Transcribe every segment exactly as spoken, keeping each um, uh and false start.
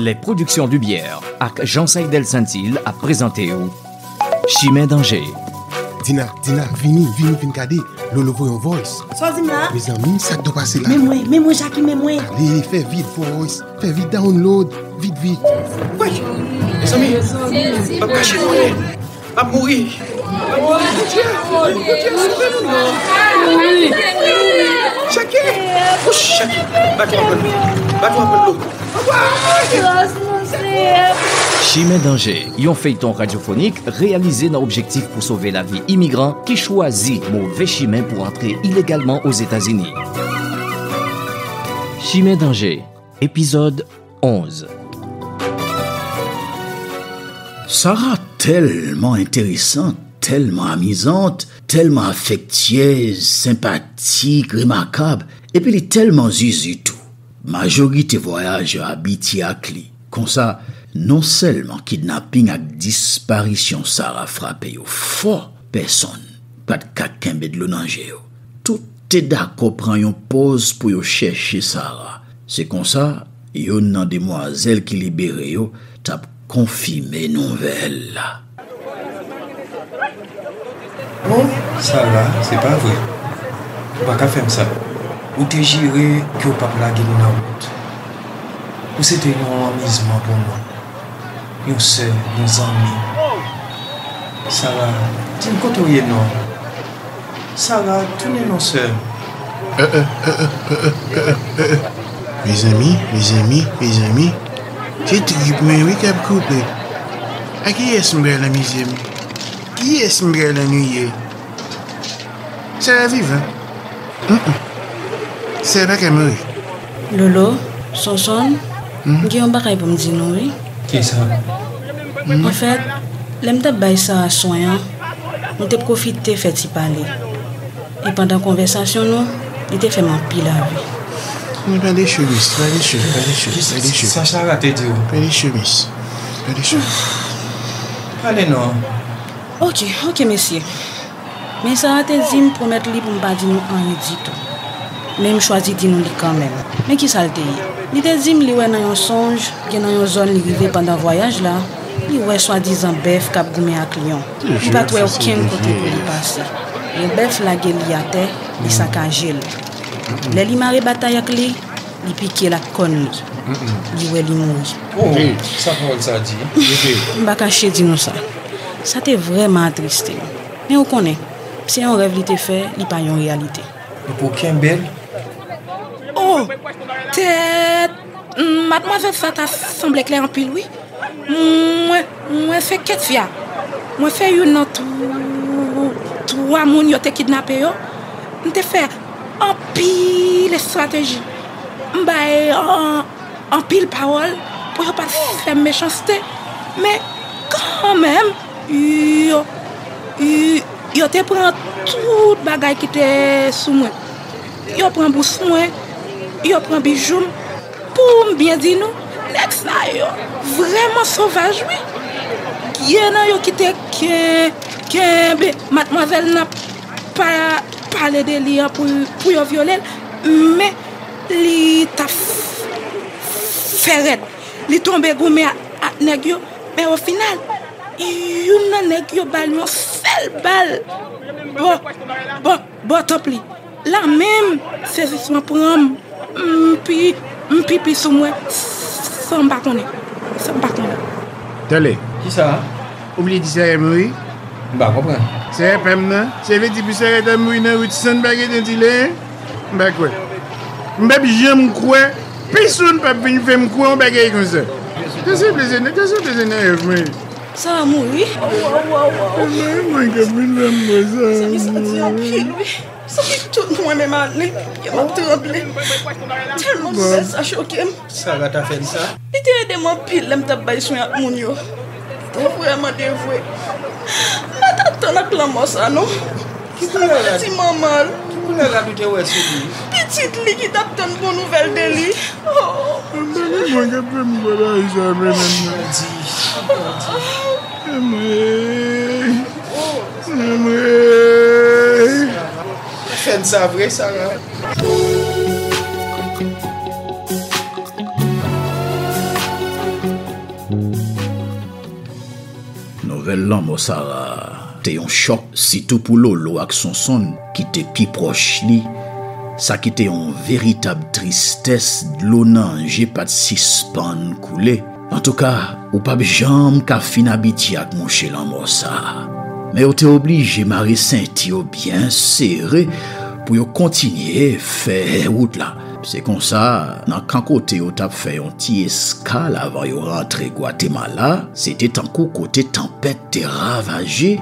Les Productions Lumière ak Jean Saïdel Saintil ap prezante w Chimen Danje. Dina, Dina, vini, vini, vin gade. Lolo voye yon voice. Sa w di m la? Mezanmi, sa k dwe pase la? Men mwen, men mwen, Jackie, men mwen. Ale, fè vit, voice. Fè vit, download. Vit, vit. Woy! Mezanmi, m ap kache mwen. M ap mouri. M ap mouri, Bondye. Bondye, sove nou non. Jackie! Wouch, Jackie. Bat w anpil. Bat w anpil dlo. Chimen Danje, yon feyton radyofonik reyalize nan objektif pou sove lavi imigran ki chwazi move chimen pou antre ilegalman Ozetazini. Chimen Danje, epizòd onz. Sarah tèlman enteresan, tèlman amizan, tèlman afektyèz, senpatik, remakab, epi li tèlman zuzu tou. Majorite vwayajè abitye ak li. Konsa, non sèlman kidnaping ak disparisyon Sarah frape yo fò, pèsonn pa t ka kenbe dlo nan je yo. Tout te dakò pran yon pòz pou yo chèche Sarah. Se konsa, youn nan demwazèl ki libere yo t ap konfime nouvèl la. Oh, Sarah, se pa vre. Ou pa ka fè m sa. Ou te jire ke w p ap lage m nan wout. Ou se te yon anmizman pou mwen. Yon sè, yon zanmi. Sarah, di m kote w ye non. Sarah, tounen non sè m. Mezanmi, mezanmi, mezanmi. Se trip mwen wi k ap koupe. A kiyès m pral nan mizè m? Kiyès m pral annuiye? Sarah vivan? Mm, mm. Sarah pa ka mouri. Lolo, Sonson, m gen yon bagay pou m di nou wi. Kisa? Anfèt, lè m t ap bay Sarah swen an, nou te pwofite fè ti pale. E pandan konvèsasyon nou, li te fè m anpil anvi. Men pale cho, miss, pale cho, pale cho, pale cho. Sa Sarah te di w? Pale cho, miss. Pale cho. Pale non. Oke, oke, mesye. Men Sarah te di m pwomèt li pou m pa di nou anyen ditou. Men m chwazi di nou li kanmenm. Men kisa l te ye? Li te di m li wè nan yon sonj, gen nan yon zòn li rive pandan vwayaj la, li wè swadizan bèf k ap goumen ak lyon. Li pa t wè okenn kote pou li pase. Yon bèf lage li atè, li sakaje l. Lè li mare batay ak li, li pike l ak kòn li. Li wè li mouri. Oh, sa pawòl sa di? M pa kache di nou sa. Sa te vrèman atriste m. Men ou konnen, se yon rèv li te fè, li pa yon reyalite. Epi w kenbe l? Oh, tèt! Madmwazèl sa ta sanble klè anpil, wi. Mwen, mwen se Ketia. Mwen se youn nan tw-, twa moun yo te kidnape yo. M te fè anpil estrateji. M bay an-, anpil pawòl pou yo pa t fè m mechanste. Men, kanmenm, yo, yo, yo te pran tout bagay ki te sou mwen. Yo pran bous mwen, yo pran bijou m. Pou m byen di nou, nèg sa yo vrèman sovaj, wi. Gen nan yo ki te ken-, kenbe madmwazèl nan pa-, pale de li an pou, pou yo vyole l, men li t ap f-, fè rèd. Li tonbe goumen ak, ak nèg yo, men o final, youn nan nèg yo ba l yon sèl bal. Bò, bò, bò tanp li. La menm, sezisman pran m. M pi, m pipi sou mwen, san m pa konnen. San m pa konnen. Tande. Kisa? Ou bliye di Sarah mouri? M pa konprann. Sarah pa m nan? Sa vle di pou Sarah ta mouri nan wout san n pa gentan di l anyen? M pa kwè. M p ap janm kwè. Pèsonn p ap vin fè m kwè yon bagay konsa. Te sanble se nan, te sanble se nan rèv mwen. Sarah mouri? Mwen, mwen k ap vin fè m kwè Sarah mouri. Sa m santi anpil, wi. Santi tout mwen menm ale, pye m ap tranble. Tèlman nouvèl sa choke m. Sarah ta fè l sa? Li te ede m anpil lè m t ap bay swen ak moun yo. Li te vrèman devwe. M pa t atann ak lanmò sa non. Ki koulè rad? Ti manman l. Ki koulè rad ou te wè sou li? Pitit li ki t ap tann bon nouvèl de li. Oh. Mwen k ap fè m bagay sa menm nan. Bandi. Bandi. Mwen. Mwen. Fè n sa vre, Sarah. Lanmò Sara te yon chòk, sitou pou Lolo ak Sonsonn ki te pi pwòch li. Sa ki te yon veritab tristès, dlo nan je pa t sispann koule. Antouka, ou p ap janm ka fin abitye ak mouche lanmò sa a. Men yo te oblije mare senti yo byen sere pou yo kontinye fè wout la. Se konsa, nan kan kote yo t ap fè yon ti eskal avan yo rantre Gwatemala, se te tankou kote tanpèt te ravaje.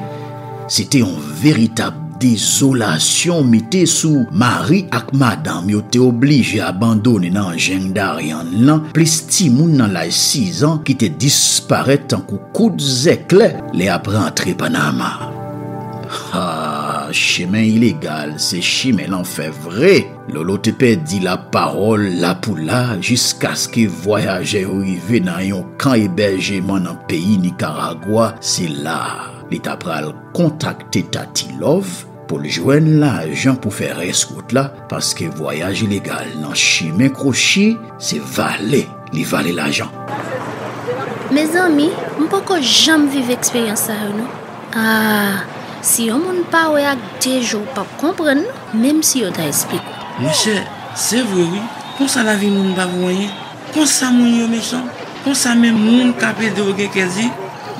Se te yon veritab dezolasyon mete sou mari ak madanm yo te oblije abandone nan jeng Daryann lan, plis timoun nan laj sizan ki te disparèt tankou kout zèklè lè y ap rantre Panama. Ha, chemen ilegal se chemen lanfè vre. Lolo te pèdi lapawòl la pou la jiskaske vwayajè yo rive nan yon kan ebèjeman nan peyi Nikaragwa. Se la li ta pral kontakte Tati Love pou l jwenn lajan pou fè rès wout la, paske vwayaj ilegal nan chimen kwochi, se vale li vale lajan. Mezanmi, m poko janm viv eksperyans sa yo non. Ah, si yon moun pa wè ak de je w p ap konprann non, menm si yo ta esplike w. Monchè, se vre wi, konsa lavi moun pa vo anyen. Konsa moun yo mechan. Konsa menm moun k ap ede w gen kè di.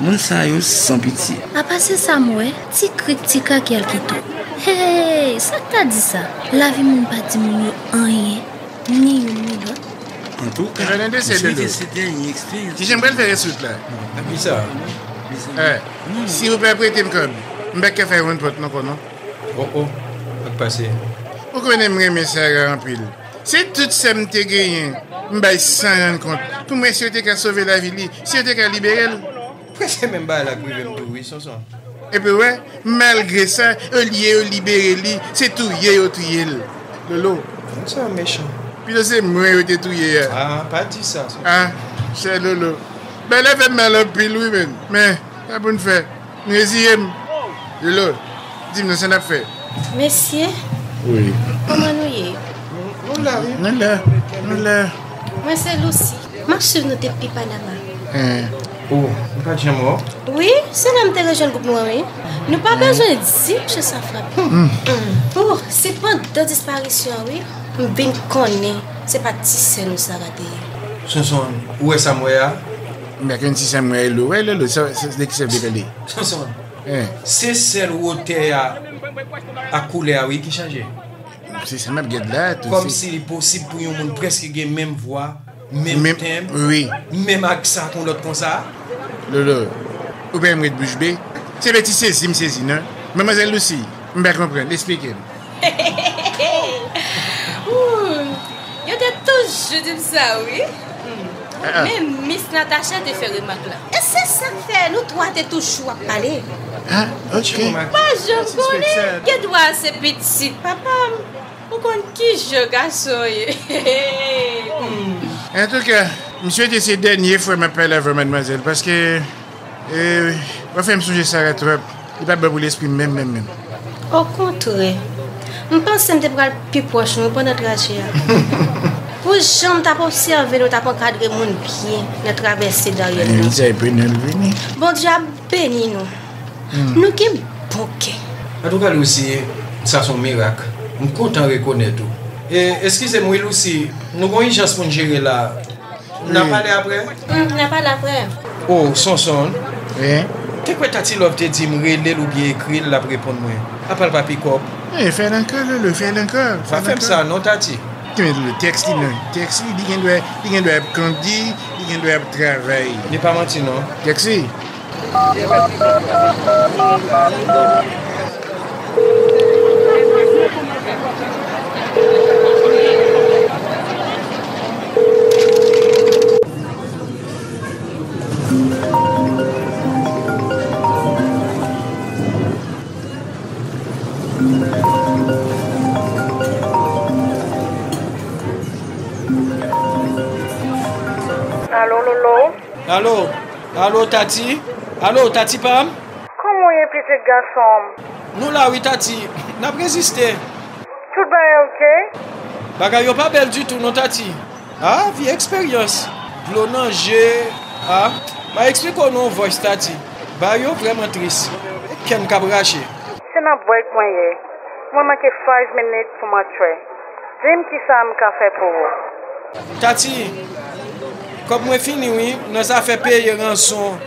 Moun sa yo san pitye. Apa se sa m wè, ti krik ti krak y al kite w. Hey, sa k ta di sa? Lavi moun pa di moun yo anyen, ni youn ni lòt. Antouka, m swete se dènye eksperyans. Kijan m pral fè rès wout la? Ak kisa? Eh, si ou pa prete m kòb, m pa ka fè yon pòt non, konnen. Oh, oh, sa k pase? Ou konnen m renmen Sara anpil. Se tout sa m te genyen, m bay san rann kont, pou m wè si yo te ka sove lavi li, si yo te ka libere l. Prèske menm bagay la k rive m tou wi, Sonson. Epi w wè, malgre sa, olye yo libere li, se touye yo touye l. Lolo. Moun sa yo mechan. Pito se mwen yo te touye a. Ah, pa di sa, Sonson. Ah, chè Lolo. Bagay la fè m mal anpil wi, menn. Men, sa pou n fè? M reziye m. Lolo, di m non, sa n ap fè? Mesye, wi, kòman nou ye? Nou la, wi. Nou la, nou la. Mwen se Lucy. M ap swiv nou depi Panama. Hein. Oh, m pa t janm wè w. Wi, se la m te rejwenn gwoup nou an, wi. Nou pa bezwen di, mesye, sa frape. Mm. Oh, se pandan disparisyon an, wi, m vin konnen se pa ti sè nou Sara te ye. Sonson, ou wè sa m wè a? M pa konn si sa m wè Lolo. Wè Lolo, sa, sa, de ki sa w te pale? Sonson, hein, se sèl wotè a ak koulè a, wi, ki chanje. Se sa m ap gad la tou. Kòmsi li posib pou yon moun prèske gen menm vwa, menm, menm tenb, wi, menm ak sa ak yon lòt konsa. Lolo, ou pa janm ret bouch be? Se pa ti sezi m sezi non. Manmzèl Lucy, m pa konprann, esplike m. Ooh, yo te toujou di m sa wi. Hmm. Ah, ah. Men Miss Natacha te fè remak la. E se sa k fè nou twa te toujou ap pale. Ah, ok. Pa janm konnen, gen dwa se pitit papa m. Ou konn kijan gason ye. Hmm. Antouka, m swete se dènye fwa m ap pale avè w, madmwazèl, paske, e, w ap fè m sonje Sara twòp. Li pa t bon pou lespri m menm, menm, menm. Okontrè, m panse m te pral pi pwòch nou pandan trajè a. Pou jan m t ap obsève nou, t ap ankadre moun byen nan travèse Darien nan. Li sa e prenn l vini. Bondye ap beni nou. Hmm. Nou gen bon kè. Antouka, Lucy, sa se yon mirak. M kontan rekonèt ou. E, eskize m wi, Lucy, nou gen yon ijans pou n jere la. N a pale apre? Hmm, n a pale apre. Oh, Sonson. Wi? Te kwè Tati Love te di m rele l oubyen ekri l, l ap reponn mwen. Apa l pa pikòp? Wi, fè l ankò, Lolo, fè l ankò. Pa fè m sa non, Tati. Ki men Lolo, tèks li non. Tèks li, li gen dwa, li gen dwa ap kandi, li gen dwa ap travay. Li pa manti non. Tèks li. Alo, Lolo? Alo? Alo, Tati? Alo, Tati pa m? Kòman w ye, pitit gason m? Nou la wi, Tati. N ap reziste. Tout bagay oke? Bagay yo pa bèl ditou non, Tati. Ah, vye eksperyans. Dlo nan je. Ah, m a eksplike w nan yon voice, Tati. Bagay yo vrèman tris. E kè m k ap rache. Se nan break mwen ye. Mwen manke five minutes pou m antre. Di m kisa m ka fè pou ou. Tati, kòb mwen fini wi, nan zafè peye ranson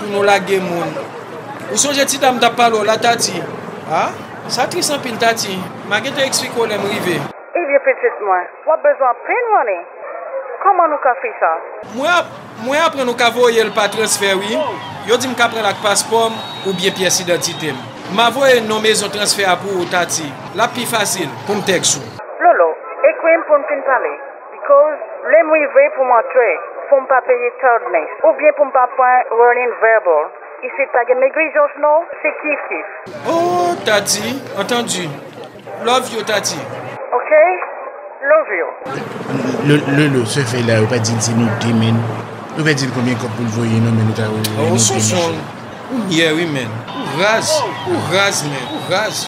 pou nou lage moun. Ou sonje ti dam t ap pale w la, Tati? A, sa tris anpil, Tati. M a gentan eksplike w lè m rive. Ebyen, pitit mwen, w ap bezwen anpil money. Kòman nou ka fè sa? Mwen ap, mwen aprann ou ka voye l pa transfè, wi. Yo di m ka pran l ak paspò m oubyen pyès idantite m. M a voye non mezon transfè a pou ou, Tati. L ap pi fasil pou m tèks ou. Lolo, ekri m pou n fin pale. Because lè m rive pou m antre, pou m pa peye tardiness, oubyen pou m pa pran warning verbal. Isit pa gen negligence non, se kif kif. Oh, Tati, antandi. Love you, Tati. Ok? Love you. Lolo, se fè la, yo pa di l se nou de men. Nou pa di l konbyen kòb pou l voye, non, men nou ta voye. Oh, Sonson, ou nyè, wi, men. Ou raz, ou raz, men, ou raz.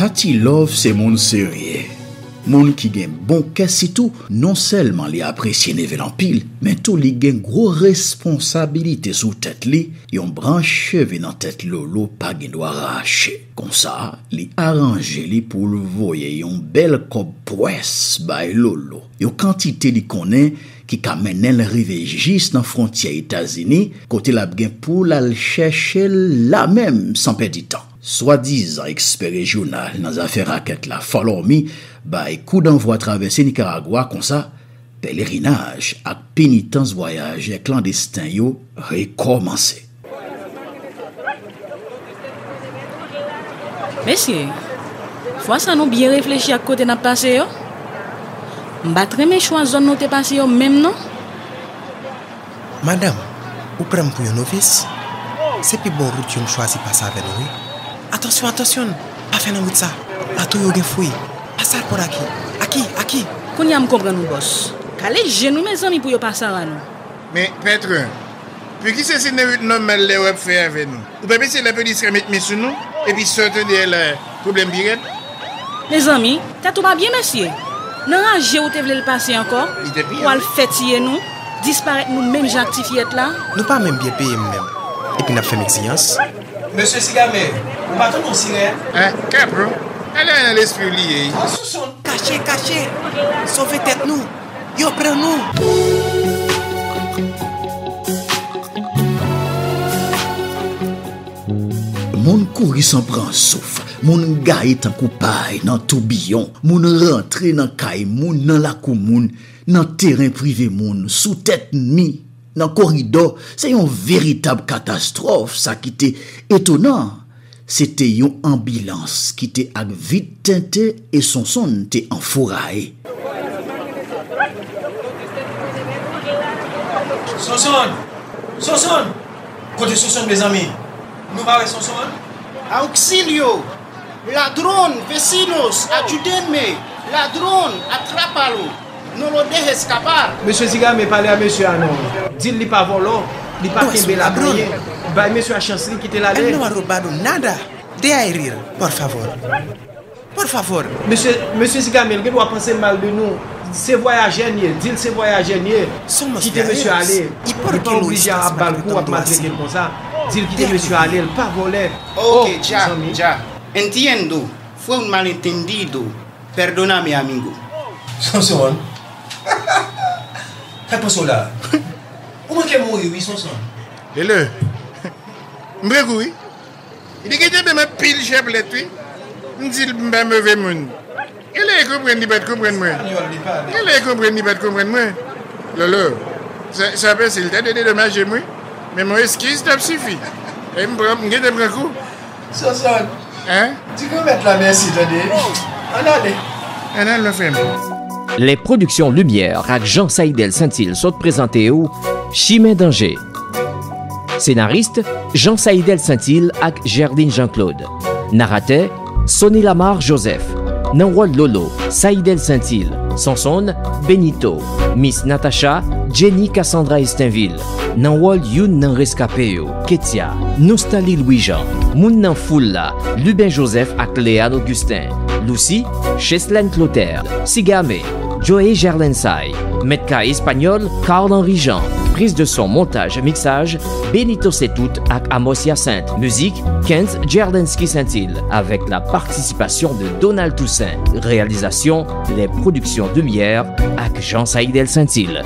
Tati Love se moun serye. Moun ki gen bon kè sitou, non sèlman li apresye neve l anpil, men tou li gen gwo responsabilite sou tèt li, yon branch cheve nan tèt Lolo pa gen dwa rache. Konsa, li aranje li pou l voye yon bèl kòb pwès bay Lolo, yon kantite li konnen ki ka mennen l rive jis nan fwontyè Etazini, kote l ap gen pou l al chèche l lamenm san pèdi tan. Swadizan ekspè rejyonal nan zafè rakèt la, Follow Me, bay kou danvwa travèse Nikaragwa konsa, pelerinaj ak penitans vwayajè klandesten yo rekòmanse. Mesye, fwa sa nou byen reflechi ak kote n ap pase yo. M pa t renmen chwa zòn nou te pase yo menm non. Madanm, ou pran m pou yon novis? Se pi bon wout yo m chwazi pase avè nou wi. Atansyon, atansyon, pa fè nan wout sa. Atò yo gen fwi. Pase al pòt aki. Aki, aki. Kounye a m konprann ou bòs. Kale je nou mezanmi pou yo pa sara nou. Men, pètren, poukisa se nan wout nòmal lè w ap fè avè nou? Ou pa panse lapolis ka met men sou nou? Epi sa w tande a la, pwoblèm pi rèd? Mezanmi, tèt ou pa byen mesye? Nan raje ou te vle l pase ankò? Li te pi pou al fè tiye nou, disparèt nou menm jan ak ti fiyèt la? Nou pa menm byen peye m menm. Epi n ap fè m egzijans? Mesye Sigame, ou pa tande yon sirèn? Hein, kapon. Alè nan lespri w li ye. An sou son. Kache, kache! Sove tèt nou! Yo pran nou! Moun kouri san pran souf, moun gaye tankou pay nan toubiyon, moun rantre nan kay moun, nan lakou moun, nan teren prive moun, sou tèt mi, nan koridò, se yon veritab katastwòf, sa ki te etonan, se te yon anbilans ki te ak vit tente e Sonsonn te anfouraye. Sonsonn! Sonsonn! Kote Sonsonn, mezanmi? Nou pa wè Sonsonn? Auxilio! Ladrón, vecinos, ayúdenme! Ladrón, atrápalo! No lo dejes escapar! Mesye Zigame, pale a mesye a non. Di l li pa vòlò, li pa kenbe l ak anyen. Bay mesye a chans li, kite l ale. Él no ha robado nada. Deja herir, por favor. Por favor. Mesye, mesye Zigame, l gen dwa panse mal de nou. Se vwayajè n ye, di l se vwayajè n ye. Kite mesye ale. Li pa oblije ap ba l kou, ap maltrete l konsa. Di l kite mesye ale, l pa vòlè. Oh, mezanmi. Entiendo. Fue un malentendido. Perdóname, amigo. Sonson. Fè panse w la. Ou manke mouri wi, Sonson. Lele. M pran kou wi. Li gentan ban m anpil chèplèt wi. M di l m pa move moun. Genlè li konprann li pa t konprann mwen. Genlè li konprann li pa t konprann mwen. Lolo, sa, sa pase, li ta dwe dedomaje m wi. Men yon eskiz t ap sifi. E m pran, m gentan pran kou. Sonson. Hein? Di granmèt la mèsi, tande. Ann ale. Ann al non frè m. Les Productions Lumière ak Jean Saïdel Saintil sot prezante w Chimen Danje. Senaris, Jean Saïdel Saintil ak Gerline Jean Claude. Naratè, Sony Lamar Joseph. Nan wòl Lolo, Saïdel Saintil, Sonsonn, Benito, Miss Natacha, Jenny Cassandra Estenville. Nan wòl youn nan reskape yo, Ketia, Noustali Louis Jean. Moun nan foul la, Luben Joseph ak Léane Augustin. Loucy, Cheslène Clotaire, Sigame, Joey Gerlensay, Mèt kay espanyòl, Carl Henry Jean. Prise de son, montaj, miksaj, Benito Setout ak Amos Hyacinthe. Mizik, Kent Djerdensky Saintil, avec la participation de Donald Toussaint. Réalisation, Les Productions Demière ak Jean Saïdel Saintil.